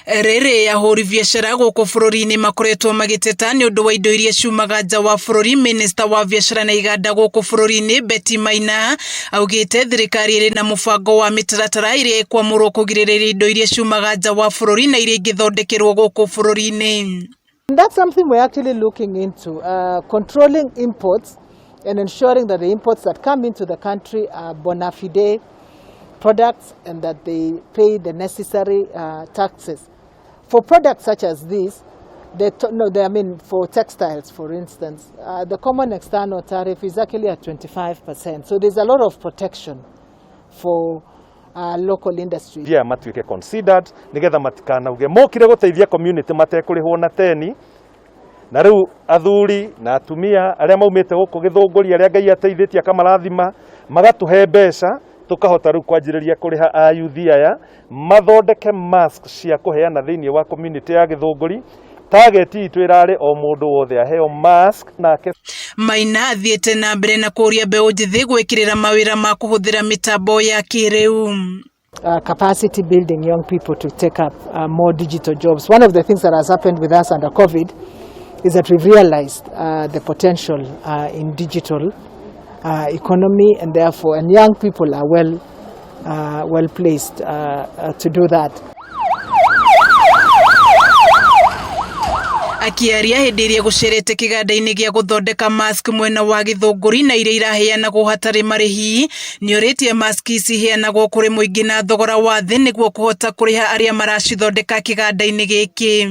Rĩrĩ ahũri biacara gũkũ bũrũri-inĩ makoretwo magĩteta nĩ ũndũ wa indo iria ciumaga nja wa bũrũri. Minista wa biacara na iganda gũkũ bũrũri-inĩ Betty Maina augĩte thirikari ĩrĩ na mũbango wa mĩtaratara ĩrĩa ĩkwamũrwo kũgirĩrĩria indo iria ciumaga nja wa bũrũri na iria ingĩthondekerwo gũkũ bũrũri-inĩ. And that's something we're actually looking into, controlling imports and ensuring that the imports that come into the country are bona fide products and that they pay the necessary taxes. For products such as these, I mean, for textiles, for instance, the common external tariff is actually at 25%. So there's a lot of protection for local industry. Yeah, matuike considered nigetha matikanauge mokire guteithia community matekũrĩhwo na teni na rĩu athuri na atumia arĩa maumĩte gũkũ Gĩthũngũri arĩa Ngai ateithĩtie akamarathima magatũhe mbeca tukahota rĩu kwanjĩrĩria kũrĩha ayuthi aya mathondeke mask cia kũheana thĩinĩ wa community ya Gĩthũngũri. Target itũ ĩrarĩ o mũndũ wothe aheo mask nake. Maina athiĩte na mbere na kũria mbeũ njĩthĩ gwĩkĩrĩra mawĩra ma kũhũthĩra mĩtambo ya kĩrĩu. Capacity building young people to take up more digital jobs. One of the things that has happened with us under COVID is that we've realized the potential in digital economy, and therefore, and young people are well placed to do that. Akiaria hĩndĩ ĩrĩa gũcerete kĩganda-inĩ gĩa gũthondeka mask mwena wa Gĩthũngũri na iria iraheanagwo hatarĩ marĩhi, nĩorĩtie mask ici iheanagwo kũrĩ mũingĩ na thogora wa thĩ nĩguo kũhota kũrĩha arĩa maracithondeka kĩganda-inĩ gĩkĩ.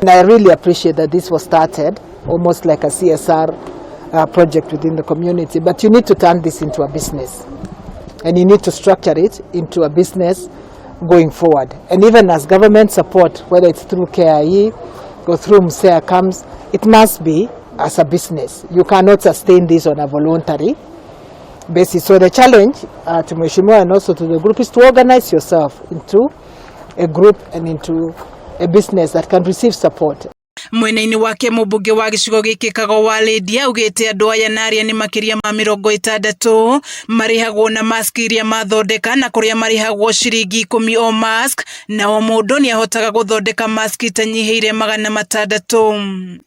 And I really appreciate that this was started almost like a CSR project within the community, but you need to turn this into a business, and you need to structure it into a business going forward. And even as government support, whether it's through KIE, go through MSEA comes, it must be as a business. You cannot sustain this on a voluntary basis. So the challenge to Mheshimiwa and also to the group is to organize yourself into a group and into a business that can receive support. Mwena-inĩ wake mũmbunge wa gĩcigo gĩkĩ Kago wa Lydia augĩte andũ aya na arĩa nĩ makĩria ma 60 marĩhagwo na mask iria mathondeka na kũrĩa marĩhagwo ciringi 10 o mask, na o mũndũ nĩahotaga gũthondeka mask itanyihĩire 600.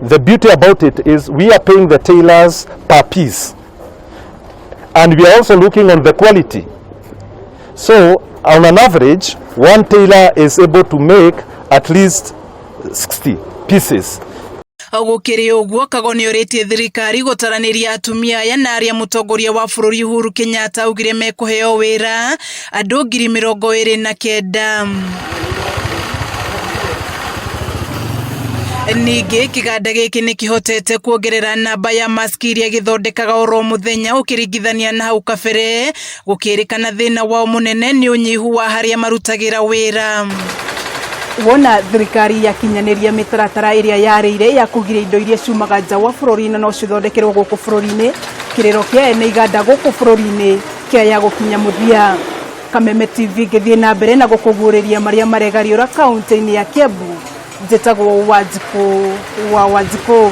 The beauty about it is we are paying the tailors per piece, and we are also looking on the quality. So on an average, one tailor is able to make at least 60 pieces. Gũkĩrĩ ũguo, Kago nĩorĩtie thirikari gũtaranĩria atumia aya na arĩa mũtongoria wa bũrũri Uhuru Kenyatta augire mekũheo wĩra andũ 29,000. Ningĩ kĩganda gĩkĩ nĩkĩhotete kuongerera namba ya maski iria gĩthondekaga oro mũthenya ũkĩringithania na hau kabere, gũkĩrĩkana thĩna wao mũnene nĩ ũnyihu wa harĩa marutagĩra wĩra. Wona thirikari yakinyanĩria mĩtaratara ĩrĩa yarĩire ya kũgiria indo iria ciumaga nja wa bũrũri na no cithondekerwo gũkũ bũrũri-inĩ, kĩrĩro kĩa ene iganda gũkũ bũrũri-inĩ kĩaya gũkinya mũthia. Kameme TV ngĩthiĩ na mbere na gũkũguũrĩria marĩa maregariũra kaunti-inĩ ya Kiambu. Njĩtagwo Wanjikũ wa Wanjikũ.